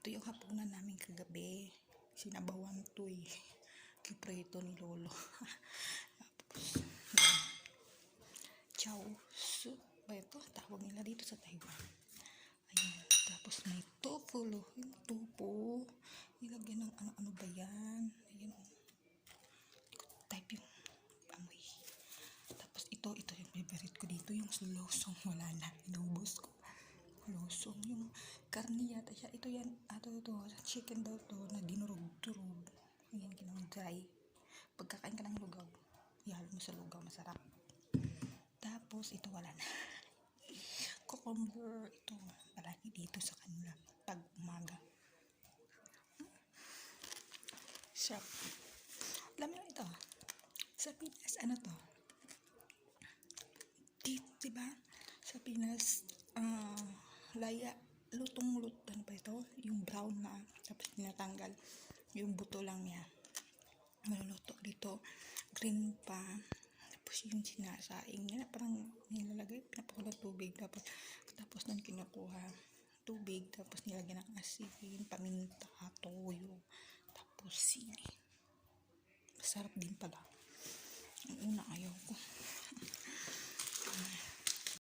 Ito yung hapunan namin kagabi. Sinabawan to eh. Kiprito ni Lolo. Tapos, chow soup ba ito? Tawag nila dito sa Taiwan. Ayan. Tapos may tofu. Yung tofu. Nilagyan ng ano-ano ba yan? Ayan o. Type yung amoy. Tapos ito yung favorite ko dito. Yung losong. Wala na. Inubos ko. Losong. Yung karne yata siya. Ito yan. Ito. Chicken daw to na dinurog-durog. Ayan, ginawang dry. Pagkakain ka ng lugaw, ihalo mo sa lugaw, masarap. Tapos, ito wala na. Cucumber, ito, palagi dito sa kanila, pag umaga. Sarap. Alam mo ito, sa Pinas, ano to? Diba? Sa Pinas, laya, lutong-lut, ano ba ito? Yung brown na, tapos tinatanggal, yung buto lang niya. Maluluto dito, green pa, tapos yung sinasaing niya, parang nilalagay, pinapakulang tubig, tapos nang kinukuha, tubig, tapos nilagyan ng asin, paminta, toyo, tapos sili. Masarap din pala. Ang una ayaw ko.